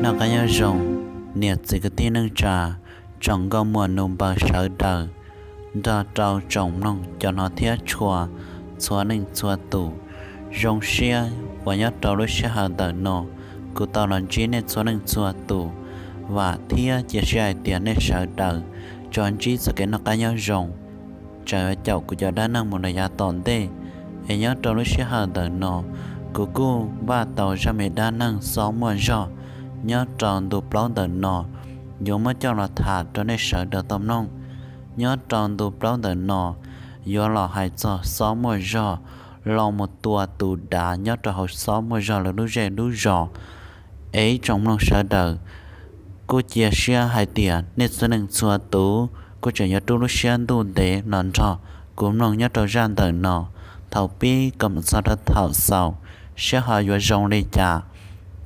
Noj qab nyob zoo, niam txiv kwv tij neej tsa, tsoom nkauj muam nus npaws sawv daws, nrog rau tsoom mloog cov hnov thiab tshua txhua leej txhua tus. Zoo siab uas nyob rau lub sij hawm ntawm no, kuv tau los ntsib nej txhua leej txhua tus, vam thiab cia siab hais tias nej sawv daws tsuas ntsib txoj kev noj qab nyob zoo, tseem yuav caum kuv cov dab neeg mus rau yav tom ntej. Es nyob rau lub sij hawm ntawm no, kuv kuj npaj tau zaj me dab neeg xob muaj zog nyob rau ntu plaub ntawm no, yuav muab coj los tham rau nej sawv daws tau mloog. Nyob rau ntu plaub ntawm no, yuav los hais txog xob muaj zog los mus tua tus dav nyob rau hauv xob muaj zog lawv lub zej lub zos. Es ib tsoom mloog sawv daws, kuj cia siab hais tias nej txhua leej txhua tus kuj tseem yuav rub lub siab ntuj ntev los nrog kuv mloog nyob rau zaj ntawm no, thaum pib kom mus txog rau thaum xaus, seb ho yuav zoo li cas.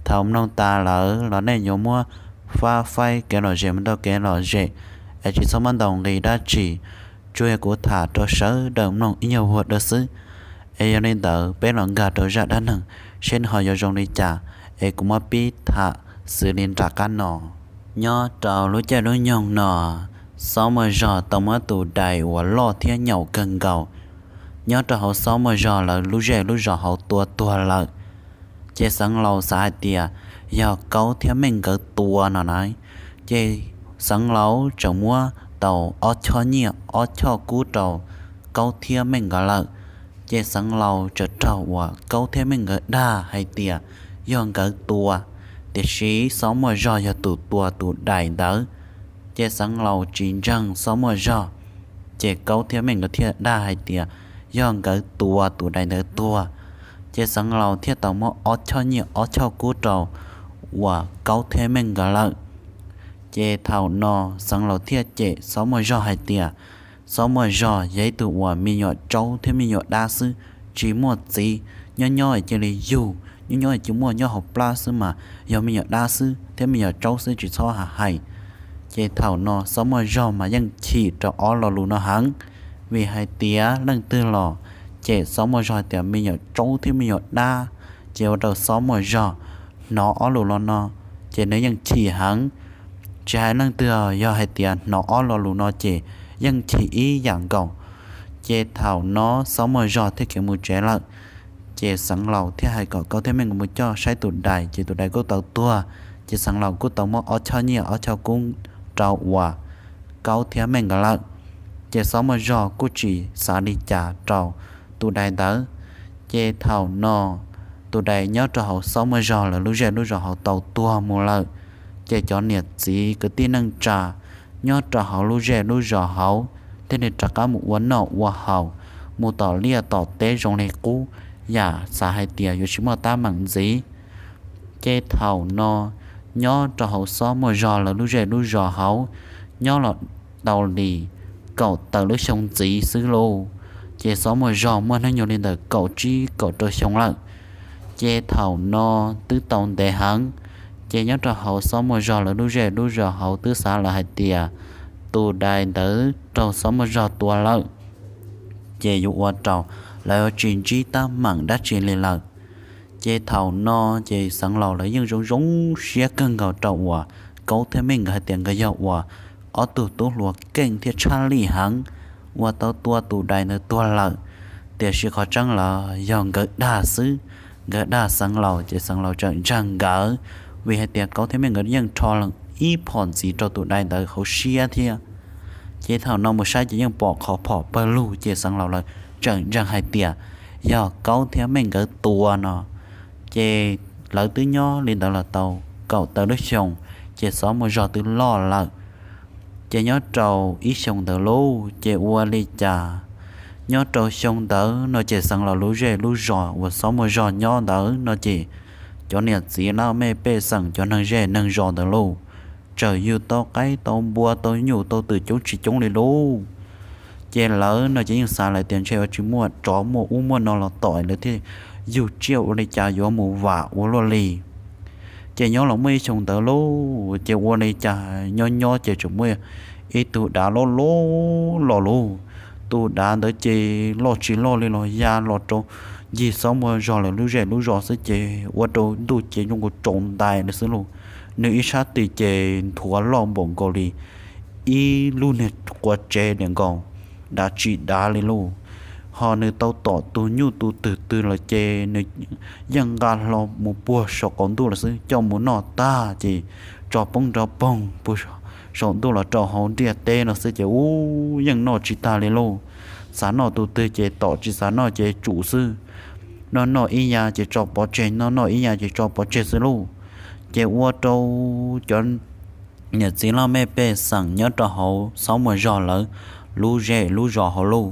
Thaum mloog tas lawm los nej yuav muab fab faib kev lom zem mus rau kev lom zem, es tsis txhob muab ntaus nqi dab tsi, tsuas yog kuv tham rau sawv daws mloog ib nyuag vuag dua xwb. Es yog li ntawd peb los nkag rau zaj dab neeg, seb nws ho yuav zoo li cas, es kuv muab pib tham xws li nram qab no. Nyob rau lub caij lub nyoog no, xob muaj zog tau muab tus dais uas loj thiab nyaum kawg nkaus nyob rau hauv xob muaj zog lawv lub zej lub zos hauv tua tuag lawm. Ces xeev laus xav hais tias yog Kaub thiab Meej nkawd tua no na. Ces xeev laus tseem muab tau ob choj nyiaj ob choj kub rau Kaub thiab Meej nkawd lawm. Ces xeev laus tseem raug uas Kaub thiab Meej nkawd dag hais tias yog nkawd tua, tiam sis xob muaj zog yog tus tua tus dais ntawd. Ces xeev laus tsis ntseeg xob muaj zog, ces Kaub thiab Meej nkawd thiaj dag hais tias yog nkawd tua tus dais ntawd tuag. Ces xeev laus thiaj tau muab ob choj nyiaj ob choj kub rau uas Kaub thiab Meej nkawd lawm. Ces thaum no xeev laus thiaj cem xob muaj zog hais tias xob muaj zog yog ib tug uas me nyuam tsaub thiab me nyuam dab xwb, tsis muaj txiv, nyob nyob cia li yug, nyob nyob cia muaj nyob hauv plab xwb mas yog me nyuam dab xwb thiab me nyuam tsaub xwb, tsis txhob ha hais. Ces thaum no xob muaj zog mas yeej chim rau ob lo lus no heev, vim hais tias leej twg los cem xob muaj zog hais tias me nyuam tsaub thiab me nyuam dab, ces ua rau xob muaj zog hnov ob lus lo no, ces nws yeej chim heev. Tsis hais leej twg, yog hais tias hnov ob lo lus no ces yeej chim ib yam nkaus. Ces thaum no xob muaj zog thiaj khiav mus tsev lawm. Ces xeev laus thiaj hais kom Kaub thiab Meej nkawd mus coj saib tus dais, ces tus dais kuj tau tuag. Ces xeev laus kuj tau muab ob choj nyiaj ob choj kub rau uas Kaub thiab Meej nkawd lawm. Ces xob muaj zog kuj tsis xav li cas rau tus dais ntawd. Ces thaum no tus dais nyob rau hauv xob muaj zog lawv lub zej lub zos hauv tau tuag mus lawm. Ces cov niam txiv kwv tij neej tsa nyob rau hauv lub zej lub zos hauv thiaj li rov qab mus ua noj ua haus, mus tom liaj tom teb zoo li qub, yam xav hais tias yuav tsis muaj teeb meem ntxiv. Ces thaum no nyob rau hauv xob muaj zog lawv lub zej lub zos hauv, nyob los tau li kaum tawm lub xyoo ntxiv xwb lauj. Ces xob muaj zog muaj hnub nyoog li ntawm kaum tsib kaum rau xyoo lawm. Ces thaum no twb tau ntev heev, ces nyob rau hauv xob muaj zog lawv lub zej lub zos hauv twb xav lawm hais tias tus dais ntawd raug xob muaj zog tua lawm, ces yuav ua rau lawv yuav tsis ntsib teeb meem dab tsi li lawm. Ces thaum no ces xeev laus lawv yeej zoo zoo siab kawg nkaus rau uas Kaub thiab Meej nkawd hais tias nkawd yog uas ob tug tub hluas keej thiab tshaj lij heev uas tau tua tus dais ntawd tuag lawm. Tiam sis qhov tseeb lawm yog nkawd dag xwb, nkawd dag xeev laus ces xeev laus tseem ntseeg nkawd, vim hais tias Kaub thiab Meej nkawd yeej rho ib phom ntxiv rau tus dais ntawd hauv siab thiab. Ces thaum no mus saib ces yeej pom qhov phom pawg lug, ces xeev laus lawv tseem ntseeg hais tias yog Kaub thiab Meej nkawd tua no. Ces lawv twb nyob li ntawd los tau kaum tawm lub xyoo, ces xob muaj zog twb loj lawm. Ces nyob rau ib xyoo ntawd lauj, ces ua li cas nyob rau xyoo ntawd no ces xeev laus lub zej lub zos uas xob muaj zog nyob ntawd no ces cov niam txiv laj mej pej xeem, cov neeg zej neeg zos ntawd lauj, txawm yug tau qaib tau npua tau nyuj tau twm coob tsis coob li lauj. Ces lawv no ces yeej xav lawm tias ntshe yuav tsis muaj tsov muaj ub muaj no los tom lawv thiaj yug tsiaj ua li cas yuav mus vam ua luaj li. Ces nyob los muaj ib xyoo ntawd lauj, ces ua li cas nyob nyob ces tseem muaj ib tug dav loj loj los lauj. Tus dav ntawd ces loj tsis loj li los ya los rau ncig xob muaj zog lawv lub zej lub zos xwb, ces ua rau ntuj ces zoo nkaus tsaus ntais li xwb lauj. nws ib sab tis ces nthuav loj npaum nkaus li ib lub niag quav tsev niam nkaus, dav tsis dav li lauj. Ho nws tau tom tus nyuj tus twm twg lawm ces nws yeej nqa hlo mus puag saum qaum ntuj lawm xwb, coj mus noj tag ces tso poob nrov poog puag saum ntuj los rau hauv ntiaj teb no xwb ces ub yeej noj tsis tag li lauj. Xav noj tus twg ces tom, tsis xav noj ces tsum xwb. Noj noj ib yav ces tso pov tseg, noj noj ib yav ces tso pov tseg xwb lauj. Ces ua rau cov niam txiv laj mej pej xeem nyob rau hauv xob muaj zog lawv lub zej lub zos hauv lauj,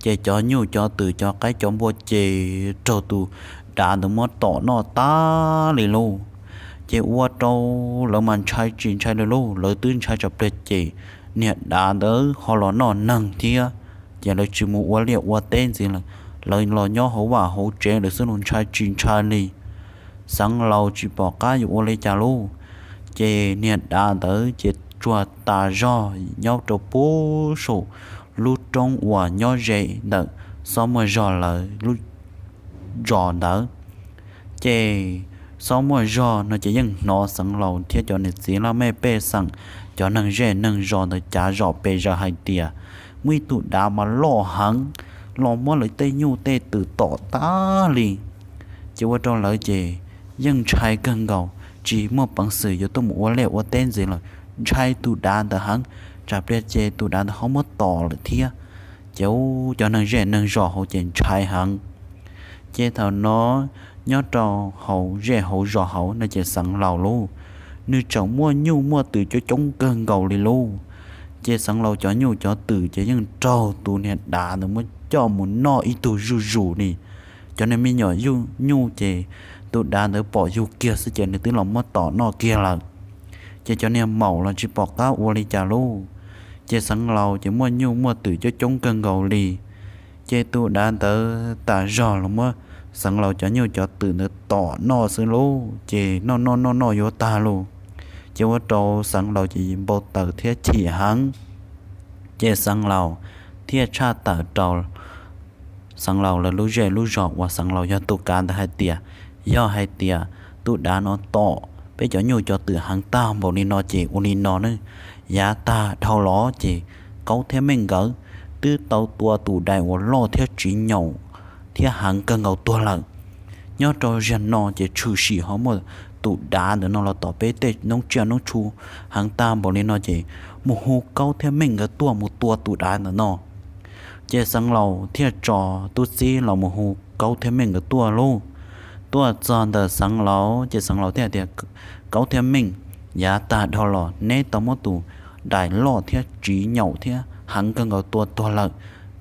ces cov nyuj cov twm cov qaib cov npua ces raug tus dav ntawd muab tom noj tag li lauj. Ces ua rau lawv mas ntshai tsis ntshai li lauj, lawv twb ntshai tsam pliag ces niag dav ntawd ho los noj neeg thiab. Ces lawv tsis mus ua liaj ua teb ntxiv lawm, lawv los nyob hauv vaj hauv tsev lawm xwb los ntshai tsis ntshai li. Xeev Laus tsis pom qab yuav ua li cas lauj, ces niag dav ntawd ces tsuag tas zog nyob rau puag saum lub roob uas nyob ze ntawm xob muaj zog lawv lub zos ntawd. Ces xob muaj zog no ces yeej hnov Xeev Laus thiab cov niam txiv laj mej pej xeem, cov neeg zej neeg zos ntawd cav zom pes zaws hais tias muaj ib tug dav mas loj heev, los muab lawv tej nyuj tej twm tom tag li. Ces ua rau lawv ces yeej ntshai kawg nkaus, tsis muaj peev xwm yuav tuaj mus ua liaj ua teb ntxiv lawm, ntshai tus dav ntawd heev, tsam pliag ces tus dav ntawd ho muab tom lawm thiab. Ces ub cov neeg zej neeg zos hauv ces ntshai heev. Ces thaum no nyob rau hauv zej hauv zos hauv no ces Xeev Laus lauj, nws tseem muaj nyuj muaj twm coob coob kawg nkaus li lauj. Ces Xeev Laus cov nyuj cov twm ces yeej raug tus niag dav ntawd muab coj mus noj ib tug zuj zus li. Cov niag me nyuam nyuj ces tus dav ntawd pom yug kiag xwb ces nws twb los muab tom noj kiag lawm. Ces cov niag maum los tsis pom qab ua li cas lauj. Ces Xeev Laus ces muaj nyuj muaj twm coob coob kawg nkaus li. Ces tus dav ntawd tas zog los muab Xeev Laus cov nyuj cov twm ntawd tom noj xwb lauj, ces noj noj noj noj yuav tag lauj. Ces ua rau Xeev Laus ces npau taws thiab chim heev. Ces Xeev Laus thiaj tshaj tawm rau Xeev Laus lawv lub zej lub zos uas Xeev Laus yog tus kav ntawd hais tias, yog hais tias tus dav no tom peb cov nyuj cov twm heev tag npaum li no ces ua li no ne, yav tag dhau los ces Kaub thiab Meej nkawd twb tau tua tus dais uas loj thiab tsiv nyaum thiab heev kawg nkaus tuag lawm. Nyob rau zaum no ces tshwm sim ho muaj tus dav ntawm no los tom peb tej noob tsiaj noob tsu heev tag npaum li no ces mus hu Kaub thiab Meej nkawd tuaj mus tua tus dav ntawm no. Ces Xeev Laus thiaj tso tub txib los mus hu Kaub thiab Meej nkawd tuaj lauj. Tuaj txog ntawm Xeev Laus ces Xeev Laus thiaj tias, Kaub thiab Meej, yav tag dhau los neb tau muab tus dais loj thiab tsiv nyaum thiab heev kawg nkaus tua tuag lawm.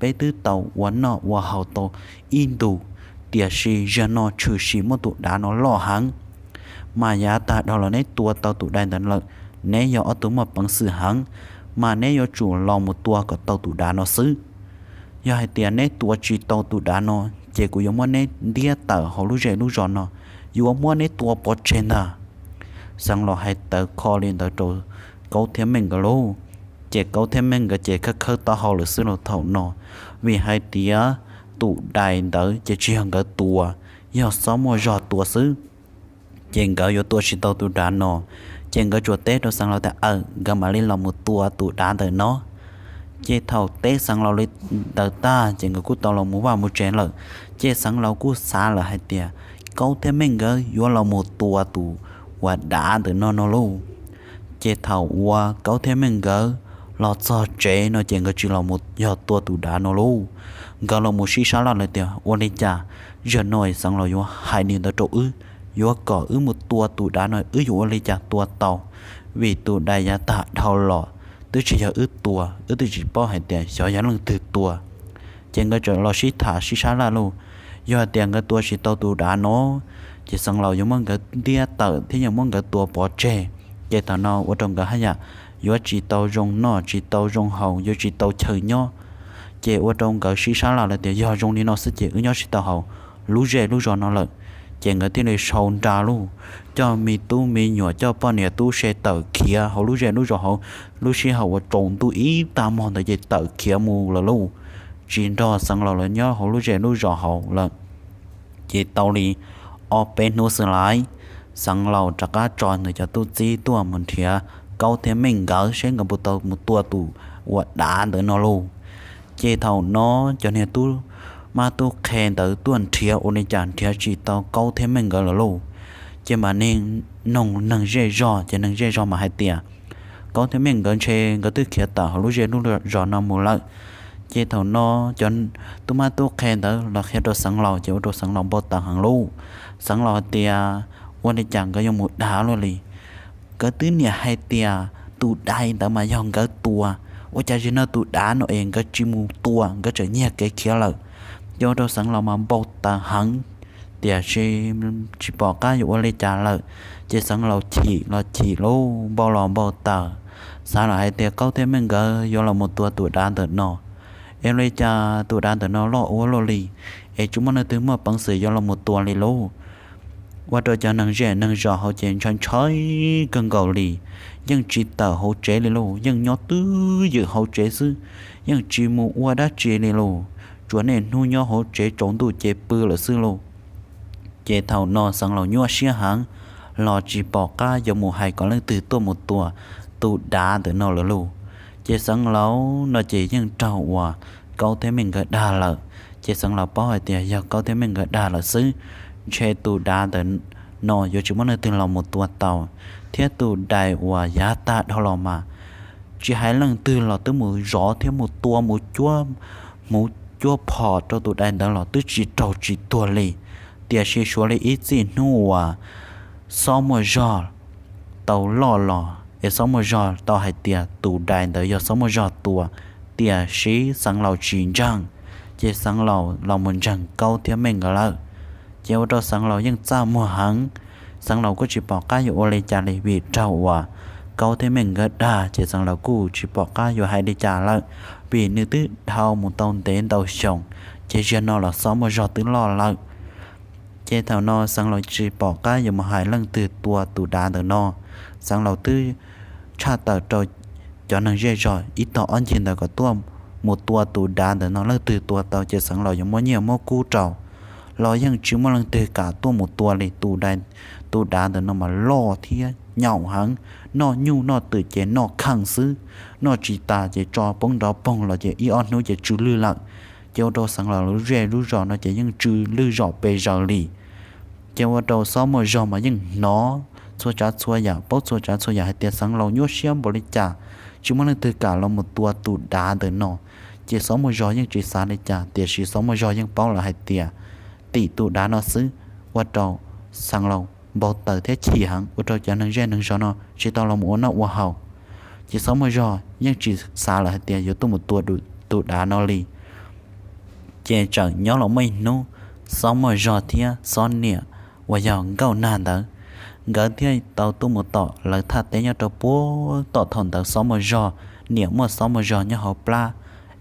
Peb twb tau ua noj ua haus tau ib ntus, tiam sis zaum no tshwm sim muaj tus dav no loj heev. Mas yav tag dhau los neb tua tau tus dais ntawd lawm, neb yog ob tug muaj peev xwm heev, mas neb yuav tsum los mus tua kom tau tus dav no xwb. Yog hais tias neb tua tsis tau tus dav no, ces kuv yuav muab neb ntiab tawm hauv lub zej lub zos no, yuav muab neb tua pov tseg ntag. Xeev Laus hais tawv kho li ntawd rau Kaub thiab Meej nkawd lauj. Ces Kaub thiab Meej nkawd ces khawb khawb taub hau lawm xwb lauj thaum no, vim hais tias tus dais ntawd ces tsis yog nkawd tua, yog xob muaj zog tua xwb. Ces nkawd yuav tua tsis tau tus dav no, ces nkawd tsuas teb rau Xeev Laus tias aw nkawd mam li los mus tua tus dav ntawm no. Ces thaum teb Xeev Laus li ntawd tag ces nkawd kuj tau los mus vaj mus tsev lawm. Ces Xeev Laus kuj xav lawm hais tias Kaub thiab Meej nkawd yuav los mus tua tus uas dav ntawm no no lauj. Ces thaum uas Kaub thiab Meej nkawd los txog tsev no ces nkawd tsis los mus yog tua tus dav no lauj. Nkawd los mus sib sab laj lawm tias ua li cas zaum no Xeev Laus yuav hais li ntawd rau wb, yuav kom wb mus tua tus dav no wb yuav ua li cas tua tau, vim tus dais yav tag dhau los twb tsis yog wb tua, wb twb tsis paub hais tias xyov yog leej twg tua. Ces nkawd txawm los sib tham sib sab laj lauj, yog hais tias nkawd tua tsis tau tus dav no, ces Xeev Laus yuav muab nkawd ntiab tawm thiab yuav muab nkawd tua pov tseg. Ces thaum no ua rau nkawd haj yam yuav tsis tau zoo noj tsis tau zoo haus, yuav tsis tau chaw nyob. Ces ua rau nkawd sib sab laj lawm tias yog zoo li no xwb ces wb nyob tsis tau hauv lub zej lub zos no lawm. Ces nkawd thiaj li sau nra lauj, coj me tub me nyuam coj poj niam tub se tawm khiav hauv lub zej lub zos hauv. Lub sij hawm uas tsaus ntuj ib tag hmo ntawd ces tawm khiav mus lawm lauj, tsis nrog Xeev Laus lawv nyob hauv lub zej lub zos hauv lawm. Ces tau li ob peb hnub xwb lais, Xeev Laus rov qab tso nws cov tub txib tuaj mus nrhiav Kaub thiab Meej nkawd seb nkawd puas tau mus tua tus uas dav ntawd no lauj. Ces thaum no cov niag tub mab tub qhe ntawd tuaj nrhiav ua li cas nrhiav tsis tau Kaub thiab Meej nkawd lawm lauj. Ces mam li noog neeg zej zog, ces neeg zej zog mas hais tias Kaub thiab Meej nkawd ntshe nkawd twb khiav tawm hauv lub zej lub zos no mus lawm. Ces thaum no cov tub mab tub qhe ntawd los qhia rau Xeev Laus ces ua rau Xeev Laus npau taws heev lauj. Xeev Laus hais tias ua li cas nkawd yuav mus dav luaj li. Nkawd twb niam hais tias tus dais ntawd mas yog nkawd tua, ua cas zaum no tus dav no es nkawd tsis mus tua, nkawd tseem nyiag kev khiav lawm. Ces ua rau Xeev Laus mas npau taws heev, tiam sis tsis pom qab yuav ua li cas lawm. Ces Xeev Laus chim los chim lauj, npau los npau taws, xav los hais tias Kaub thiab Meej nkawd yuav los mus tua tus dav ntawm no, es ua li cas tus dav ntawm no loj ua luaj li, es tsis muaj leej twg muaj peev xwm yuav los mus tua li lauj. Ua rau cov neeg zej neeg zos hauv ces ntshai ntshai kawg nkaus li, yeej tsis tawm hauv tsev li lauj, yeej nyob twj ywm hauv tsev xwb, yeej tsis mus ua dab tsi li lauj, tsuas niaj hnub nyob hauv tsev tsaus ntuj ces pw lawm xwb lauj. Ces thaum no Xeev Laus nyuaj siab heev, los tsis pom qab yuav mus hais kom leej twg tuaj mus tua tus dav ntawm no lawm lauj. Ces Xeev Laus no ces yeej raug uas Kaub thiab Meej nkawd dag lawm. Ces Xeev Laus paub hais tias yog Kaub thiab Meej nkawd dag lawm xwb, ntshe tus dav ntawm no yuav tsis muaj leej twg los mus tua tau, thiab tus dais uas yav tag dhau los mas tsis hais leej twg los twb mus zov thiab mus tua mus cuab hmuv cuab phom rau tus dais ntawd los twb tsis raug tsis tuag li. Tiam sis suav li ib txij hnub uas Xob Muaj Zog tau loj los es Xob Muaj Zog tau hais tias tus dais ntawd yog Xob Muaj Zog tua, tiam sis Xeev Laus tsis ntseeg, ces Xeev Laus los mus ntseeg Kaub thiab Meej nkawd lawm. Ces ua rau Xeev Laus yeej txaj muag heev. Xeev Laus kuj tsis pom qab yuav ua li cas li vim raug uas Kaub thiab Meej nkawd dag, ces Xeev Laus kuj tsis pom qab yuav hais li cas lawm, vim nws twb dhau mus tau ntev ntau xyoo, ces zaum no los Xob Muaj Zog twb loj lawm. Ces thaum no Xeev Laus tsis pom qab yuav mus hais leej twg tua tus dav ntawm no. Xeev Laus twb tshaj tawm rau cov neeg zej zog ib tog ob ncig ntawd kom tuaj mus tua tus dav ntawm no, leej twg tua tau ces Xeev Laus yuav muab nyiaj muab kub rau, los yeej tsis muaj leej twg kam tuaj mus tua li. Tus dais, tus dav ntawm no mas loj thiab nyaum heev, noj nyuj noj twm ces noj kheej xwb, noj tsis tas ces tso poob nrov poog los ces ib ob hnub ces tsw lwj lawm. Ces ua rau Xeev Laus lub zej lub zos no ces yeej tsw lwj zom pes zaws li. Ces ua rau Xob Muaj Zog mas yeej hnov txhua tsav txhua yam, paub txhua tsav txhua yam hais tias Xeev Laus nyuaj siab npaum li cas, tsis muaj leej twg kam los mus tua tus dav ntawm no. Ces Xob Muaj Zog yeej tsis xav li cas, tiam sis Xob Muaj Zog yeej paub lawm hais tias tim tus dav no xwb, ua rau Xeev Laus npau taws thiab chim heev, ua rau cov neeg zej neeg zos no tsis tau los mus ua noj ua haus. Ces Xob Muaj Zog yeej tsis xav lawm hais tias yuav tuaj mus tua tus dav no li. Ces txawm nyob los muaj ib hnub, Xob Muaj Zog thiab Xob niam uas yog Nkauj Nag ntawd, nkawd thiaj tau tuaj mus tom lawv thaj teb nyob rau puag tom thaum ntawd Xob Muaj Zog niam muaj Xob Muaj Zog nyob hauv plab,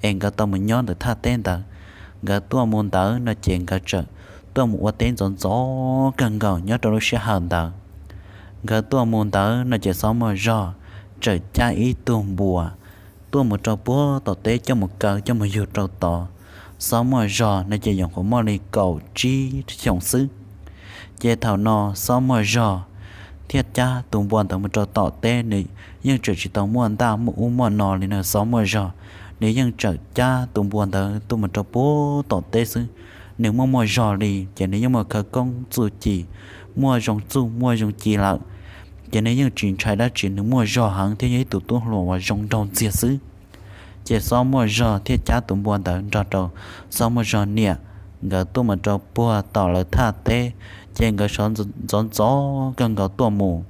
es nkawd tau mus nyob ntawm thaj teb ntawd. Nkawd tuaj mus ntawd no ces nkawd txawm tuaj mus ua teb ntxov ntxov kawg nkaus nyob rau lub sij hawm ntawd. Nkawd tuaj mus ntawd no ces Xob Muaj Zog txawm cab ib tug npua tuaj mus rau puag tom teb coj mus kaw coj mus yug rau tod. Xob Muaj Zog no ces nyuam qhuav muaj li kaum tsib xyoos xwb. Ces thaum no Xob Muaj Zog thiaj cab tus npua ntawd mus rau tom teb, nws yeej tseem tsis tau muaj ntaj muaj ub muaj no li no. Xob Muaj Zog nws yeej txawm cab tus npua ntawd tuaj mus rau puag tom teb xwb. Nws muaj muaj zog li ces nws yeej muaj khawv koob txuj ci, muaj zoo txuj muaj zoo ci lawm. Ces nws yeej tsis ntshai dab tsi, nws muaj zog heev thiab yog ib tug tub hluas uas zoo nraug ntxiag xwb. Ces Xob Muaj Zog thiaj cab tus npua ntawd nrog rau Xob Muaj Zog niam nkawd tuaj mus rau puag tom lawv thaj teb. Ces nkawd sawv ntxov ntxov kawg nkaus tuaj mus.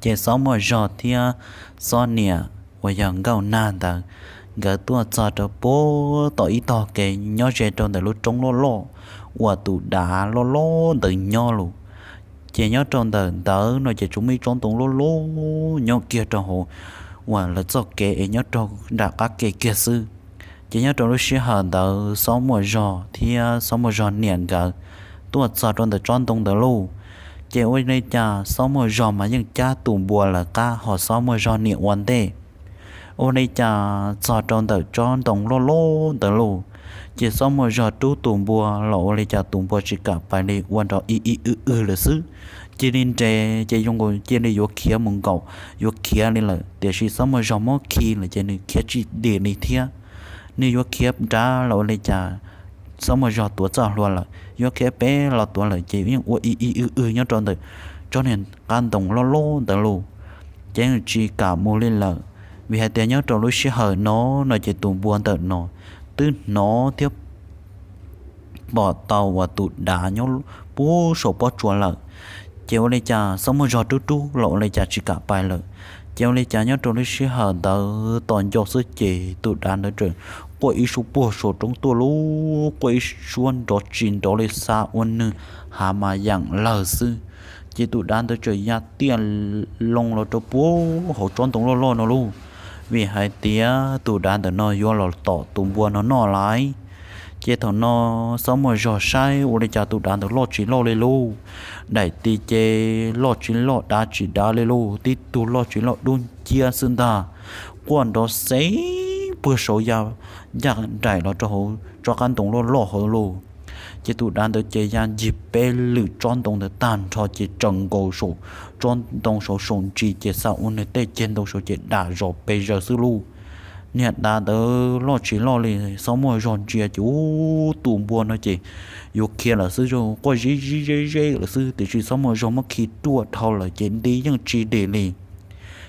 Ces Xob Muaj Zog thiab Xob niam uas yog Nkauj Nag ntawd, nkawd tuaj txog rau puag tom ib tog kev nyob ze rau ntawm lub roob loj loj uas tus dav loj loj ntawd nyob lawm. Ces nyob rau ntawm ntawd no ces tsuas muaj ib tsob ntoo loj loj nyob kiag rau hauv uas lawv txoj kev es nyob rau nram qab kev kiag xwb. Ces nyob rau lub sij hawm ntawd Xob Muaj Zog thiab Xob Muaj Zog niam nkawd tuaj txog rau ntawm tsob ntoo ntawd lauj. Ces ua li cas Xob Muaj Zog mas yeej cab tus npua lawv qab, ho Xob Muaj Zog niam ua ntej. Ua li cas txog rau ntawm tsob ntoo loj loj ntawd lauj, ces Xob Muaj Zog rub tus npua los ua li cas tus npua tsis kam pais li, ua nrov ib ib w w lawm xwb. cia li nres ces zoo nkaus cia li yuav khiav mus nkaum, yuav khiav li lawm, tiam sis xob muaj zog muab khi lawm ces nws khiav tsis dim li thiab. Nws yuav khiav nrad los ua li cas xob muaj zog tuav txoj hlua lawm, yuav khiav pem los tuav lawm ces yeej ua ib ib w w nyob rau ntawm tsob niag qab ntoo loj loj ntawd lauj. Ces yeej tsis kam mus li lawm, vim hais tias nyob rau lub sij hawm no no ces tus npua ntawm no twb hnov thiab pom tau uas tus dav nyob puag saum pob tsuas lawm. Ces ua li cas xob muaj zog rub rub los ua li cas tsis kam pais lawm. Ces ua li cas nyob rau lub sij hawm ntawd tos nco xwb ces tus dav ntawd txawm quaj ib suab puag saum roob tuaj lauj, quaj ib suab nrov tsis nrov li, xav ua nws hav mas yam lawg xwb. Ces tus dav ntawd txawm ya tiaj loo los rau puag hauv tsob ntoo loj loj no lauj, vim hais tias tus dav ntawm no yuav los tom tus npua no noj lawm. Ces thaum no xob muaj zog saib ua li cas tus dav ntawd loj tsis loj li lauj, daim tis ces loj tsis loj dav tsis dav li lauj, tib tug loj tsis loj dub nciab xwb ntag, quaj nrov xeeb puag saud ya ncaj nraim los rau hauv tsob qab ntoo loj loj hauv lauj. Ces tus dav ntawd ces ya ncig peb lwm tsob ntoo ntawd tag nrho ces tsaws nkaus saum tsob ntoo saud saum ntsis ces xav ua nws tej ceg ntoo saud ces dam zos pes zaws xwb lauj. Niag dav ntawd loj tsis loj li, xob muaj zog ntsia ces ub tus npua no ces yuav khiav lawm xwb, quaj zib zib zeb zeb lawm xwb, tiam sis xob muaj zog muab khi ruaj dhau lawm ces nti yeej tsis dim li.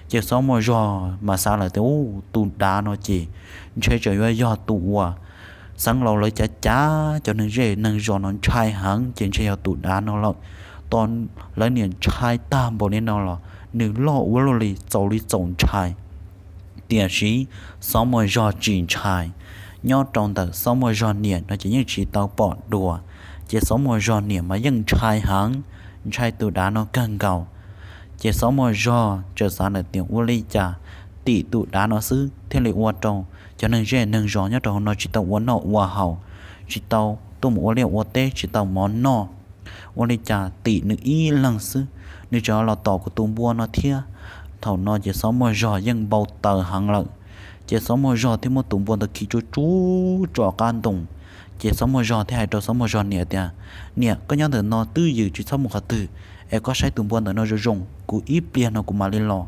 Ces xob muaj zog mas xav lawm tias ub tus dav no ces ntshe tseem yuav yog tus uas xeev laus lawv cav cav cov neeg zej neeg zos no ntshai heev ces ntshe yog tus dav no lawm. Tos lawv niam ntshai tag npaum li no los nws loj ua luaj li txaus li txaus ntshai. Tiam sis xob muaj zog tsis ntshai. Nyob rau ntawm xob muaj zog niam no ces yeej tsis tau pom dua, ces xob muaj zog niam mas yeej ntshai heev, ntshai tus dav no kawg nkaus. Ces xob muaj zog txawm xav lawm tias ua li cas tim tus dav no xwb thiaj li ua rau cov neeg zej neeg zos nyob rau hauv no tsis tau ua noj ua haus, tsis tau tuaj mus ua liaj ua teb, tsis tau mov noj. Ua li cas tim nws ib leeg xwb, nws tseem los tom kuv tus npua no thiab. Thaum no ces xob muaj zog yeej npau taws heev lawm. Ces xob muaj zog thiaj muab tus npua ntawd khi tsuj tsuj tso qab ntoo. Ces xob muaj zog thiaj hais rau xob muaj zog niam tias, niam, koj nyob ntawm no twj ywm tsis txhob mus qhov twg, es koj saib tus npua ntawm no zoo zoo, kuv ib pliag no kuv mam li los.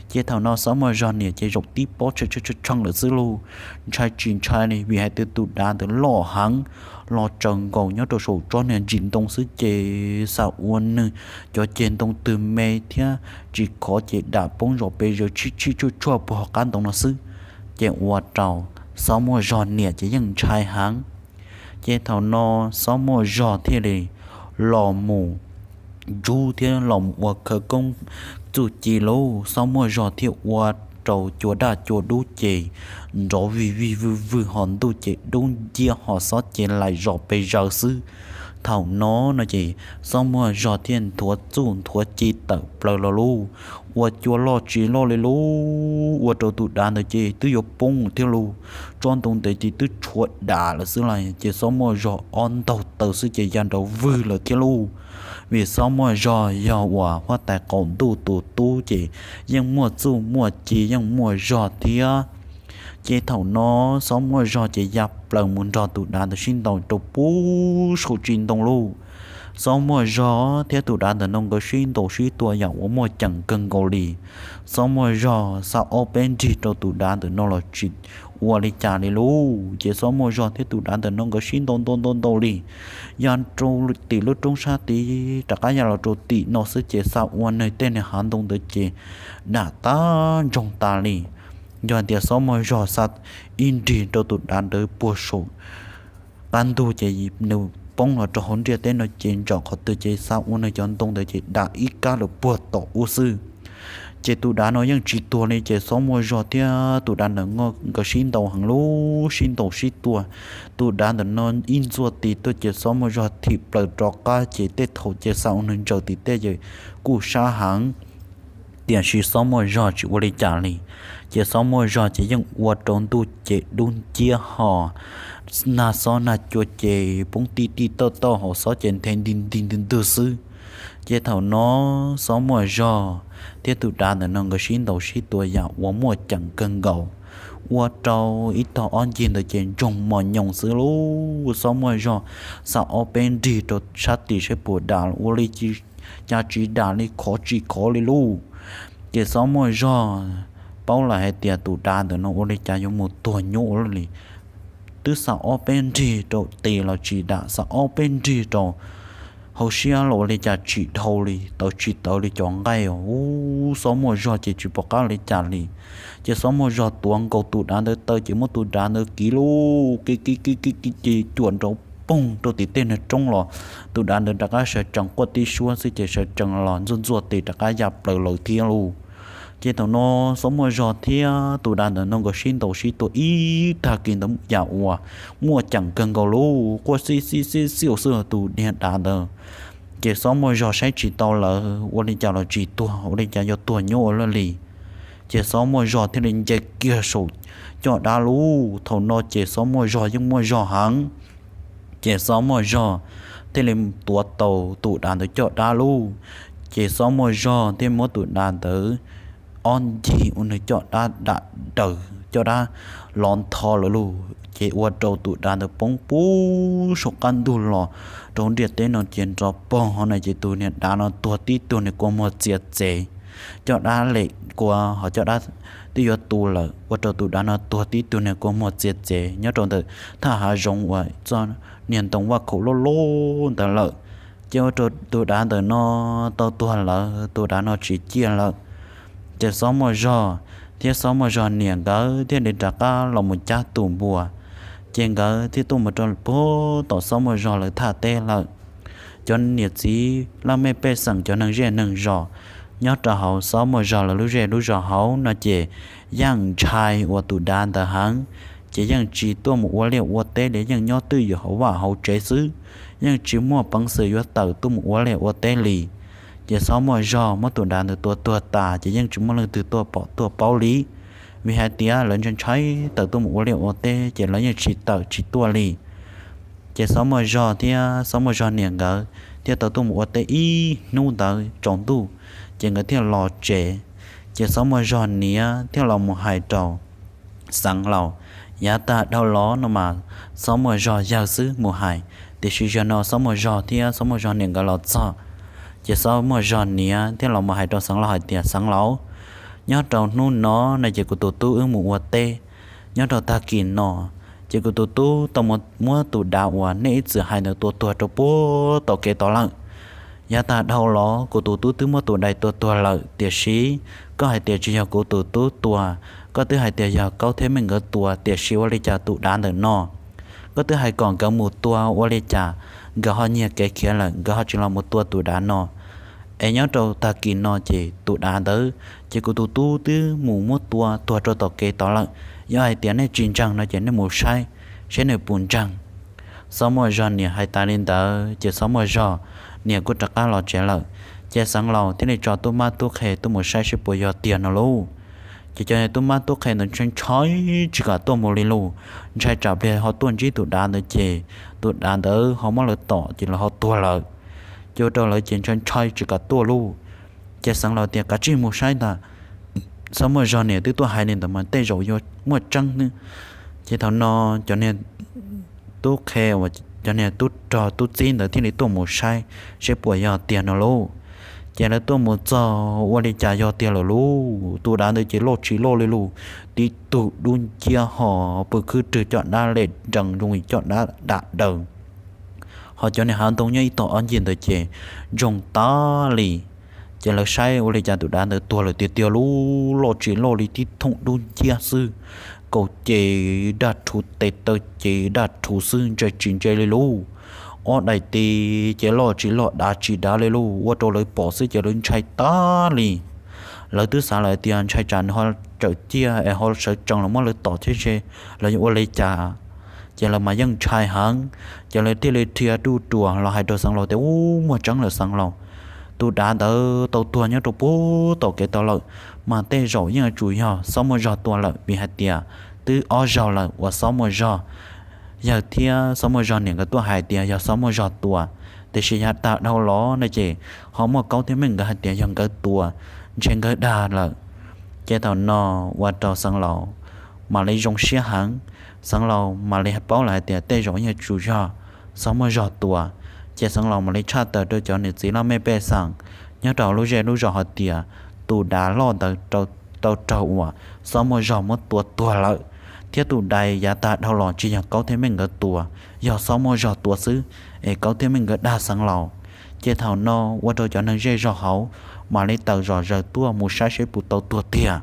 Ces thaum no xob muaj zog niam ces zaum tib pob tshee tshee lawm xwb lauj, ntshai tsis ntshai li vim hais tias tus dav ntawd loj heev, los tsaws nkaus nyob rau saum tsob niag ntsis ntoo xwb ces xav ua nws cov ceg ntoo twg me thiab tsis khov ces dam poob zos pes zaws tshib tshib tshuaj tshuaj puag qab ntoo no xwb. Ces ua rau xob muaj zog niam ces yeej ntshai heev. Ces thaum no xob muaj zog thiaj li los mus ntsub thiab los mus ua khawv koob txuj ci lauj, xob muaj zog thiaj ua rau cua daj cua dub ces nrov vij vij vwj vwj ho ntuj ces dub nciab ho xob ces laim zos pes zaws xwb. Thaum no no ces xob muaj zog thiaj nthuav txuj nthuav ci tawm plaws los lauj, ua cua loj tsis loj li lauj, ua rau tus dav ntawd ces twb yuav poob thiab lauj. Tsob ntoo ntawd ces twb tshuav dam lawm xwb lauj, ces xob muaj zog ob ntaug taw xwb ces ya nrov vwg lawm thiab lauj. Vim xob muaj zog yog uas huab tais qaum ntuj tus tub ces yeej muaj txuj muaj ci yeej muaj zog thiab. Ces thaum no xob muaj zog ces ya plaws mus nrog tus dav ntawd sib ntaus rau puag saum tsis ntoo lauj. Xob muaj zog thiab tus dav ntawm no nkawd sib ntaus sib tua yam uas muaj ceem kawg nkaus li. Xob muaj zog xa ob peb nrig rau tus dav ntawm no los tsis ua li cas li lauj. Ces xob muaj zog thiab tus dav ntawm no nkawd sib ntaus ntaus ntaus ntaus li, ya rau tim lub roob sab tid rov qab ya los rau tim no xwb ces xa ua nws tej niag hav ntoo ntawd ces dam tag ntsoog tas li. Yog hais tias xob muaj zog xa ib nrig rau tus dav ntawd puag saum qab ntug ces nws poob los rau hauv ntiaj teb no ces ntsaum qhov twg ces xa ua nws cov ntoo ntawd ces dam ib kab lawm puag tom ub xwb. Ces tus dav no yeej tsis tuag li ces xob muaj zog thiab tus dav ntawm no nkawd sib ntaus heev lauj, sib ntaus sib tua. Tus dav ntawm no ib ntxuaj tis tuaj ces xob muaj zog thim plaws rov qab ces tej thaum ces xa ua nws ntsaws tim tej ces kuj sab heev. Tiam sis xob muaj zog tsis ua li cas li, ces xob muaj zog ces yeej ua rau ntuj ces dub nciab ho nag xob nag cua ces poob tij tij tauj tauj hauv xob ces nthe nti nti ntwg ntwg xwb. Ces thaum no xob muaj zog thiab tus dav ntawm no nkawd sib ntaus sib tua yam uas muaj ceem kawg nkaus, ua rau ib tog ob ncig ntawd ces ntsoog mos nyoos xwb lauj. Xob muaj zog xa ob peb nrig rau sab tim saib puas dam ua li cas cas tsis dam li, khov tsis khov li lauj. Ces Xob Muaj Zog paub lawm hais tias tus dav ntawm no ua li cas yuav mus tuag nyuaj ua luaj li. Twb xa ob peb nrig rau tes los tsis dam, xa ob peb nrig rau hauv siab los ua li cas tsis dhau li, tawv tsis tawv li cov nqaij. Ub, Xob Muaj Zog ces tsis pom qab li cas li. Ces Xob Muaj Zog tuav nkaus tus dav ntawd taw ces muab tus dav ntawd kiv lauj, kiv kiv kiv kiv kiv ces cuam nrov poog rau tim tej niag roob los tus dav ntawd rov qab sawv tsees quaj tib suab xwb ces sawv tsees los ntxuaj ntxuaj tes rov qab ya plaws lawm thiab lauj. Ces thaum no Xob Muaj Zog thiab tus dav ntawm no nkawd sib ntaus sib tua ib tag kis ntawd yam uas muaj ceem kawg nkaus lauj, quaj xib xib xib xib xwb tus niag dav ntawd. Ces Xob Muaj Zog saib tsis tau lawm, ua li cas los tsis tuag, ua li cas yuav tuag nyuaj ua luaj li. Ces Xob Muaj Zog thiaj li nce kiag saum caj dab lauj. Thaum no ces Xob Muaj Zog yeej muaj zog heev. Ces Xob Muaj Zog thiaj li tuav tau tus dav ntawd caj dab lauj. Ces Xob Muaj Zog thiaj muab tus dav ntawd ob ncig ua nws caj dab dam daws, caj dab lov ntho lawm lauj. Ces ua rau tus dav ntawd poob puv saum qab ntug los rau ntiaj teb no ces nrov poog hov na ces tus niag dav no tuag tib tug niag kua muag txias txev. Caj dab lem kua hos caj dab twb yuav tu lawm, ua rau tus dav no tuag tib tug niag kua muag txias txev nyob rau ntawm thaj hav zoov uas txoj niag ntoo vaj khaum loj loj ntawd lawm. Ces ua rau tus dav ntawm no tau tuag lawm, tus dav no tsis ciaj lawm. Ces Xob Muaj Zog thiab Xob Muaj Zog niam nkawd thiaj li rov qab los mus cab tus npua. Ces nkawd thiaj tuaj mus rau puag tom Xob Muaj Zog lawv thaj teb lawm. Cov niam txiv laj mej pej xeem, cov neeg zej neeg zos nyob rau hauv Xob Muaj Zog lawv lub zej lub zos hauv no ces yeej ntshai uas tus dav ntawd heev. Ces yeej tsis tuaj mus ua liaj ua teb li, yeej nyob twj ywm hauv vaj hauv tsev xwb, yeej tsis muaj peev xwm yuav tawm tuaj mus ua liaj ua teb li. Ces Xob Muaj Zog muab tus dav ntawd tua tuag tas ces yeej tsis muaj leej twg tuaj pom tuaj paub li, vim hais tias lawv ntshai ntshai tawm tuaj mus ua liaj ua teb ces lawv yeej tsis tawm tsis tuaj li. Ces Xob Muaj Zog thiab Xob Muaj Zog niam nkawd thiaj tau tuaj mus ua teb ib hnub ntawd tsaus ntuj, ces nkawd thiaj los tsev. Ces Xob Muaj Zog niam thiaj los mus hais rau Xeev Laus. Yav tag dhau los no mas Xob Muaj Zog yawg xwb mus hais, tiam sis zaum no Xob Muaj Zog thiab Xob Muaj Zog niam nkawd los txog. Ces Xob Muaj Zog niam thiaj los mus hais rau Xeev Laus hais tias, Xeev Laus, nyob rau hnub no no ces kuv tus tub wb mus ua teb. Nyob rau tag kis no ces kuv tus tub tau muab tus dav uas nej ib txwm hais ntawd tua tuag rau puag tom kev tod lawm. Yav tag dhau los kuv tus tub twb muab tus dav tua tuag lawm, tiam sis koj hais tias tsis yog kuv tus tub tua, koj twb hais tias yog Kaub thiab Meej nkawd tua, tiam sis ua li cas tus dav ntawm no koj twb hais kom nkawd mus tua, ua li cas nkawd ho nyiag kev khiav lawm, nkawd ho tsis los mus tua tus dav no? Es nyob rau tag kis no ces tus dav ntawd ces kuv tus tub twb mus muab tua tuag rau tom kev tod lawm. Yog hais tias nej tsis ntseeg no ces nej mus saib seb nws puas ntseeg. Xob Muaj Zog niam hais tas li ntawd ces Xob Muaj Zog niam kuj rov qab los tsev lawm. Ces Xeev Laus thiaj li tso tub mab tub qhe tuaj mus saib seb puas yog tiag no lauj. Ces cov tub mab tub qhe ntawd ntshai ntshai tsis kam tuaj mus li lauj, ntshai tsam pliag ho tuaj ntsib tus dav ntawd ces tus dav ntawd ho muab lawv tom ces lawv ho tuag lawm. Ces ua rau lawv ces ntshai ntshai tsis kam tuaj lauj. Ces Xeev Laus tias, Kav tsij mus saib ntag, Xob Muaj Zog niam twb tuaj hais li ntawd mas tej zaum yuav muaj tseeb nawb. Ces thaum no cov niag tub qhe uas cov niag tub rog tub txib ntawd thiaj li tuaj mus saib seb puas yog tiag no lauj. Ces lawv tuaj mus txog ua li cas yog tiag lawm lauj, tus dav ntawd ces loj tsis loj li lauj, tib tug dub nciab ho pw khwb rwg caj dab lem nrees zoo li caj dab dam daws. Ho cov niag hav ntoo nyob ib tog ob ncig ntawd ces ntsoog tas li. Ces lawv saib ua li cas tus dav ntawd tuag lawm tiag tiag lauj, loj tsis loj li tib thooj dub nciab xwb, kaus ces daj rhuv, tes taw ces daj rhuv xwb, ntse tsis ntse li lauj. Ob daim tes ces loj tsis loj dav tsis dav li lauj, ua rau lawv pom xwb ces lawv ntshai tas li. Lawv twb xav lawm tias ntshai tsam nws ho tsawm ciaj es ho sawv tsees los muab lawv tom thiab ntshe lawv yuav ua li cas. Ces lawv mas yeej ntshai heev, ces lawv thiaj li dhia ruj ruas los hais rau Xeev Laus tias, Ub, muaj tseeb lawm Xeev Laus, tus dav ntawd tau tuag nyob rau puag tom kev tod lawm, mas tej zaum yeej yuav tsum yog Xob Muaj Zog tua lawm, vim hais tias twb ob zaug lawm uas Xob Muaj Zog yawg thiab Xob Muaj Zog niam nkawd tuaj hais tias yog Xob Muaj Zog tua, tiam sis yav tag dhau los no ces ho muaj Kaub thiab Meej nkawd hais tias yog nkawd tua, ntshe nkawd dag lawm. Ces thaum no ua rau Xeev Laus mam li zoo siab heev. Xeev Laus mam li paub lawm hais tias tej zaum yeej yuav tsum yog Xob Muaj Zog tua, Ces xeev laus mam li tshaj tawm rau cov niam txiv laj mej pej xeem nyob rau lub zej lub zos hais tias tus dav loj ntawd tau raug uas xob muaj zog muab tua tuag lawm, thiab tus dav yav tag dhau los tsis yog Kaub thiab Meej nkawd tua, yog xob muaj zog tua xwb, es Kaub thiab Meej nkawd dag xeev laus. Ces thaum no ua rau cov neeg zej zog hauv mam li tawm zom zaws tuaj mus saib seb puas tau tuag tiag.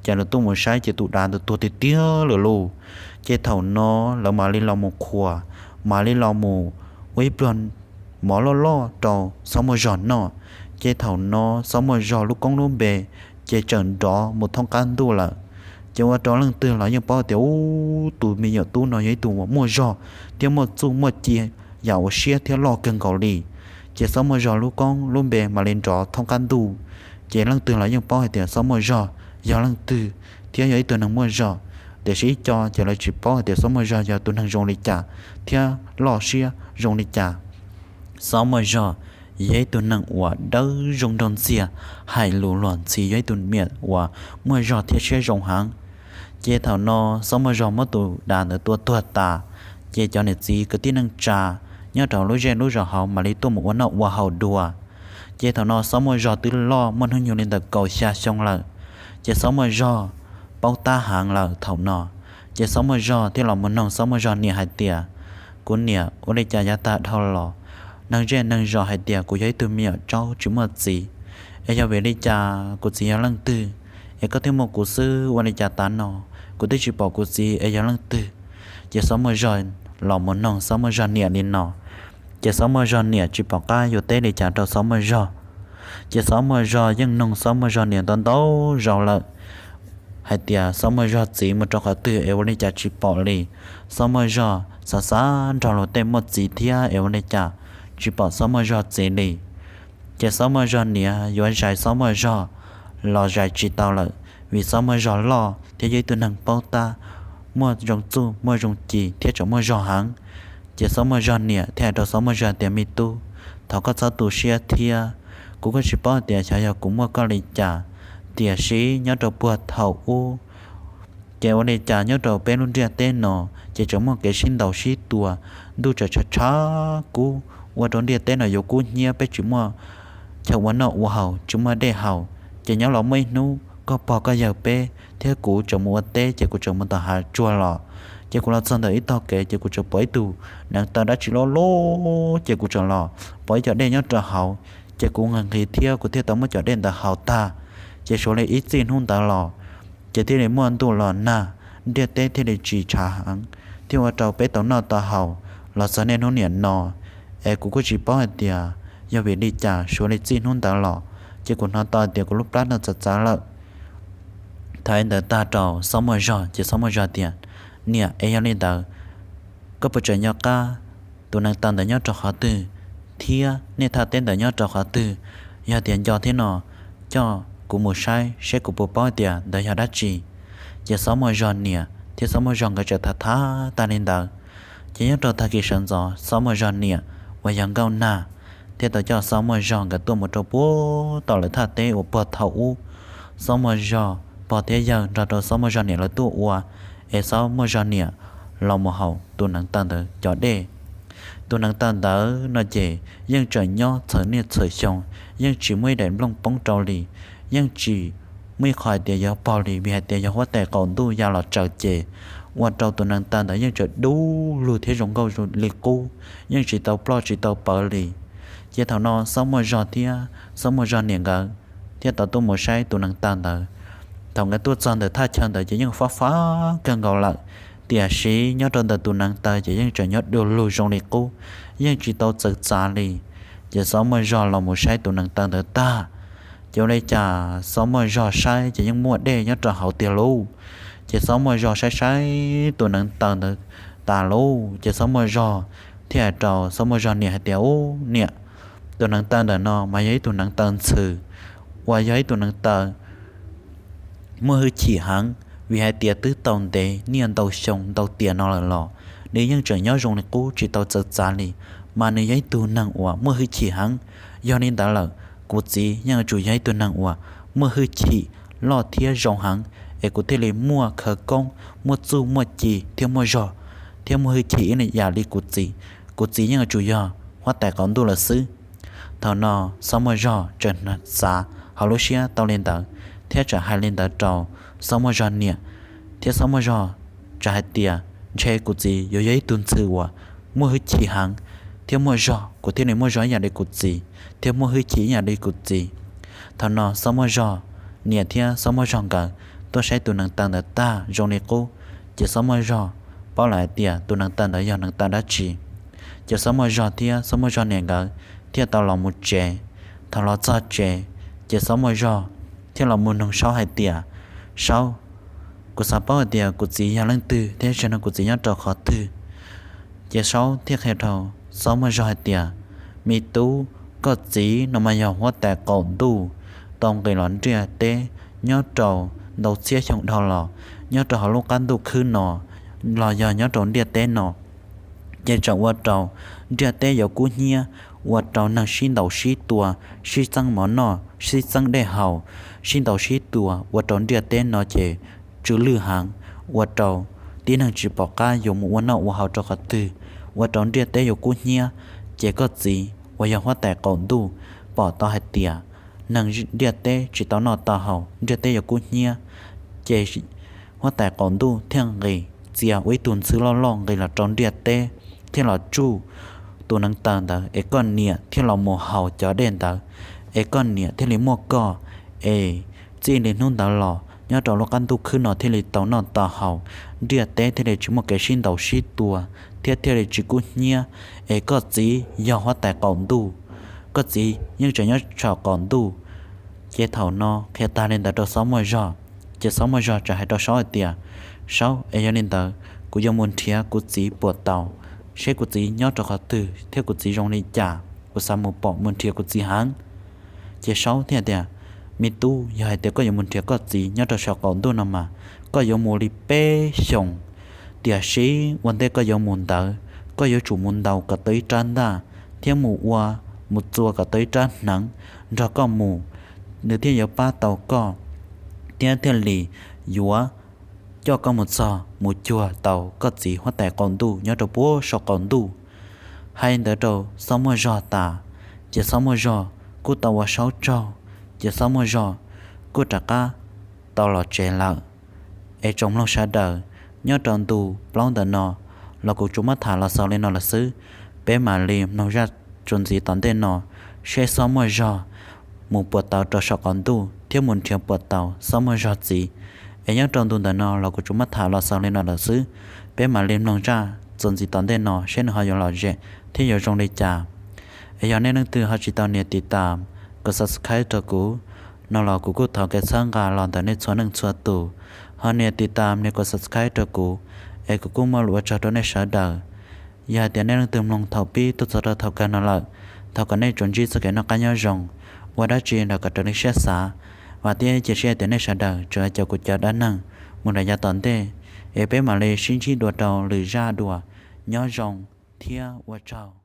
Ces lawv tuaj mus saib ces tus dav ntawd tuag tiag tiag lawm lauj. Ces thaum no lawv mam li los mus qhuas, mam li los mus ua ib pluag mov loj loj rau xob muaj zog noj. Ces thaum no xob muaj zog lub koob lub npe ces tseem nrov mus thoob qab ntuj lawm. Ces ua rau leej twg los yeej paub tias ub, tus me nyuam tub no yog ib tug uas muaj zog thiab muaj txuj muaj ci, yam uas siab thiab loj kawg nkaus li. Ces xob muaj zog lub koob lub npe mam li nrov thoob qab ntuj, ces leej twg los yeej paub hais tias xob muaj zog yog leej twg thiab yog ib tug neeg muaj zog. Tiam sis ib co ces lawv tsis paub hais tias xob muaj zog yog tus neeg zoo li cas thiab loj siab zoo li cas. Xob muaj zog yog ib tug neeg uas dawb zoo nraug ntxiag, hais lus luag ntxhi, yog ib tug me nyuam uas muaj zog thiab siab zoo heev. Ces thaum no xob muaj zog muab tus dav ntawd tua tuag tas, ces cov niam txiv kwv tij neej tsa nyob rau lub zej lub zos hauv mam li tuaj mus ua noj ua haus dua. Ces thaum no xob muaj zog twb loj muaj hnub nyoog li ntawm kaum xya xyoo lawm. Ces xob muaj zog paub tab heev lawm thaum no. Ces xob muaj zog thiaj los mus noog xob muaj zog niam hais tias, kuv niam, ua li cas yav tag dhau los neeg zej neeg zos hais tias kuv yog ib tug me nyuam tsaub tsis muaj txiv, es yog vim li cas kuv txiv yog leej twg, es koj thiaj muaj kuv xwb? Ua li cas tav no kuv twb tsis pom kuv txiv es yog leej twg? Ces xob muaj zog los mus noog xob muaj zog niam li no. Ces xob muaj zog niam tsis pom qab yuav teb li cas rau xob muaj zog. Ces xob muaj zog yeej noog xob muaj zog niam ntau ntau zaus lawm hais tias xob muaj zog txiv mus rau qhov twg es ua li cas tsis pom li. Xob muaj zog xav xav nrog luag tej muaj txiv thiab es ua li cas tsis pom xob muaj zog txiv li. Ces xob muaj zog niam yuav zais xob muaj zog los zais tsis tau lawm, vim xob muaj zog loj thiab yog ib tug neeg paub tab, muaj zoo txuj muaj zoo ci thiab tseem muaj zog heev. Ces xob muaj zog niam thiaj hais rau xob muaj zog tias, me tub, thov koj txhob tu siab thiab. Kuv kuj tsis paub tias xyov yog kuv muaj koj li cas, tiam sis nyob rau puag thaum ub ces ua li cas nyob rau peb lub ntiaj teb no ces tseem muaj kev sib ntaus sib tua, ntuj tseem tshav tshav kub, ua rau ntiaj teb no yuav kub hnyiab, peb tsis muaj chaw ua noj ua haus, tsis muaj dej haus. Ces nyob los muaj ib hnub koj pog koj yawg peb thiab kuv tseem mus ua teb, ces kuv tseem mus tom hav tsuag los, ces kuv los txog ntawm ib tog kev ces kuv tseem pom ib tug neev taw dab tsi loj loj, ces kuv tseem los pom ib co dej nyob rau hauv, ces kuv nqhis nqhis thiab kuv thiaj tau muab cov dej ntawd haus tag. Ces suav li ib txij hnub ntawd los ces thiaj li muaj ntuj los nag, ntiaj teb thiaj li tsis tshav heev, thiaj ua rau peb tau noj tau haus los txog niaj hnub niam no. Es kuv kuj tsis paub hais tias yog vim li cas suav li txij hnub ntawd los ces kuv hnov tau tias kuv lub plab no txav txav lawm. Thaum ntawd tag rau xob muaj zog ces xob muaj zog tias, niam, es yog li ntawd koj puas tseem nco qab tus neev taw ntawd nyob rau qhov twg thiab nej thaj teb ntawd nyob rau qhov twg? Yog tias nco thiab no, coj kuv mus saib seb kuv puas paub tias ntawd yog dab tsi. Ces xob muaj zog niam thiab xob muaj zog nkawd tseem tham tham tag li ntawd, ces nyob rau tag kis sawv ntxov xob muaj zog niam uas yog nkauj nag thiaj tau coj xob muaj zog nkawd tuaj mus rau puag tom lawv thaj teb uas puag thaum ub xob muaj zog pog thiab yawg nrog rau xob muaj zog niam lawv tuaj ua, es xob muaj zog niam los mus haus tus neev taw ntawd cov dej. Tus neev taw ntawd no ces yeej tseem nyob txhaum niaj txhaum xyoo, yeej tsis muaj ib daim nplooj poob rau li, yeej tsis muaj ib qho hais tias yuav pog li, vim hais tias yog huab tais qaum ntuj ya los tsaws ces ua rau tus neev taw ntawd yeej tseem dub lug thiab zoo nkauj li qub, yeej tsis tau ploj tsis tau pawv li. Ces thaum no xob muaj zog thiab xob muaj zog niam nkawd thiaj tau tuaj mus saib tus neev taw ntawd. Thaum nkawd tuaj txog ntawm thaj chaw ntawd ces yeej fab fab kawg nkaus lawm, tiam sis nyob rau ntawm tus neev taw ces yeej tseem nyob du lug zoo li qub, yeej tsis tau txawv txav li. Ces xob muaj zog los mus saib tus neev taw ntawd tag, ces ua li cas xob muaj zog saib ces yeej muaj dej nyob rau hauv tiag lauj. Ces xob muaj zog saib saib tus neev taw ntawd tas lauj, ces xob muaj zog thiaj hais rau xob muaj zog niam hais tias, ub niam, tus neev taw ntawm no mas yog ib tug neev taw ntxhw uas yog ib tug neev taw muaj hwj chim heev, vim hais tias twb tau ntev niaj ntau xyoo ntau tiam no lawm los nws yeej tseem nyob zoo li qub tsis tau txawv txav li, mas nws yog ib tug neeg uas muaj hwj chim heev. Yog li ntawd lawm, kuv txiv yeej yuav tsum yog ib tug neeg uas muaj hwj chim loj thiab zoo heev, es kuv thiaj li muaj khawv koob, muaj txuj muaj ci thiab muaj zog thiab muaj hwj chim ib yam li kuv txiv. Kuv txiv yeej yuav tsum yog huab tais qaum ntuj lawm xwb. Thaum no Xob Muaj Zog tseem xav hauv lub siab tau li ntawd thiab tseem hais li ntawd rau Xob Muaj Zog niam, thiab Xob Muaj Zog tseem hais tias ntshe kuv txiv yuav yog ib tug ntxhw uas muaj hwj chim heev thiab muaj zog, kuv thiaj li muaj zog ib yam li kuv txiv thiab muaj hwj chim ib yam li kuv txiv. Thaum no Xob Muaj Zog niam thiab Xob Muaj Zog nkawd tuaj saib tus neev taw ntawd tag zoo li qub, ces Xob Muaj Zog paub lawm hais tias tus neev taw ntawd yog neev taw dab tsi. Ces Xob Muaj Zog thiab Xob Muaj Zog niam nkawd thiaj tau los mus tsev. Thaum los txog tsev, ces Xob Muaj Zog thiaj los mus noog Saub hais tias, Saub, kuv xav paub hais tias kuv txiv yog leej twg thiab tseem nrog kuv txiv nyob rau qhov twg? Ces Saub thiaj qhia rau Xob Muaj Zog hais tias, Me tub, koj txiv no mas yog huab tais qaum ntuj tau nqis los ntiaj teb nyob rau ntau txhiab xyoo dhau los, nyob rau hauv lub qab ntuj khwb no los yog nyob rau ntiaj teb no, ces tseem ua rau ntiaj teb yuav kub hnyiab, ua rau neeg sib ntaus sib tua, sib txeeb mov noj, sib txeeb dej haus, sib ntaus sib tua, ua rau ntiaj teb no ces tsw lwj heev, ua rau tib neeg tsis pom qab yuav mus ua noj ua haus rau qhov twg, ua rau ntiaj teb yuav kub hnyiab. Ces koj txiv uas yog huab tais qaum ntuj pom tau hais tias neeg ntiaj teb tsis tau noj tau haus, ntiaj teb yuav kub hnyiab, ces huab tais qaum ntuj thiaj nqis txia ua ib tug ntxhw loj loj nqis los rau ntiaj teb, thiaj los tsuj tus neev taw ntawd, es koj niam thiaj los mus haus cov dej ntawd, es koj niam thiaj li muaj koj, es txij li hnub ntawd los nyob rau lub qab ntuj khwb no thiaj li tau noj tau haus, ntiaj teb thiaj li tsis muaj kev sib ntaus sib tua, thiab thiaj li tsis kub hnyiab. Es koj txiv yog huab tais qaum ntuj, koj txiv yeej tseem nyob saum qaum ntuj. Ces thaum no qhia tag li ntawd rau Xob Muaj Zog, ces Xob Muaj Zog tseem hais rau Saub hais tias, Saub, es yog li ntawd kuv yuav mus nrhiav kuv txiv puas tau, seb kuv txiv nyob rau qhov twg thiab kuv txiv zoo li cas, kuv xav mus pom mus nrhiav kuv txiv heev. Ces Saub thiaj tias, Me tub, yog hais tias koj yuav mus nrhiav koj txiv nyob rau saum qaum ntuj no mas koj yuav mus li peb xyoos, tiam sis ua ntej koj yuav mus ntawd, koj yuav tsum mus ntaus kom tau ib rab ntaj, thiab mus ua, mus txua kom tau ib rab hneev nrog koj mus, nws thiaj yuav pab tau koj, thiab thiaj li yuav coj koj mus txog mus cuag tau koj txiv huab tais qaum ntuj nyob rau puag saum qaum ntuj. Hais ntawd rau Xob Muaj Zog tas, ces Xob Muaj Zog kuj tau ua Saub tsaug, ces Xob Muaj Zog kuj rov qab tau los tsev lawm. Es tsoom mloog sawv daws, nyob rau ntu plaub ntawm no los kuv tsuas muab tham los xaus li no lawm xwb. Peb mam li mloog zaj txuas ntxiv tom ntej no, seb Xob Muaj Zog mus puas tau rau saum qaum ntuj thiab mus nrhiav puas tau Xob Muaj Zog txiv. Es nyob rau ntu ntawm no los kuv tsuas muab tham los xaus li no lawm xwb. Peb mam li mloog zaj txuas ntxiv tom ntej no seb nws ho yuav lom zem thiab yuav zoo li cas. Es yog nej leej twg ho tsis tau nias tiv tas, kom subscribe rau kuv no los kuv kuj thov kev txhawb nqa los ntawm nej txhua leej txhua tus. Ho nias tiv tas, nias kom subscribe rau kuv, es kuv kuj muaj lus ua tsaug rau nej sawv daws. Yog hais tias nej leej twg mloog thaum pib tuaj txog rau thaum kawg no lawm, thov kom nej tsuas ntsib txoj kev noj qab nyob zoo, ua dab tsi los kom raws li siab xav. Vam thiab cia siab tias nej sawv daws tsuas caum kuv cov dab neeg mus rau yav tom ntej, es peb mam li sib ntsib dua rau lwm zaj dua. Nyob zoo thiab ua tsaug.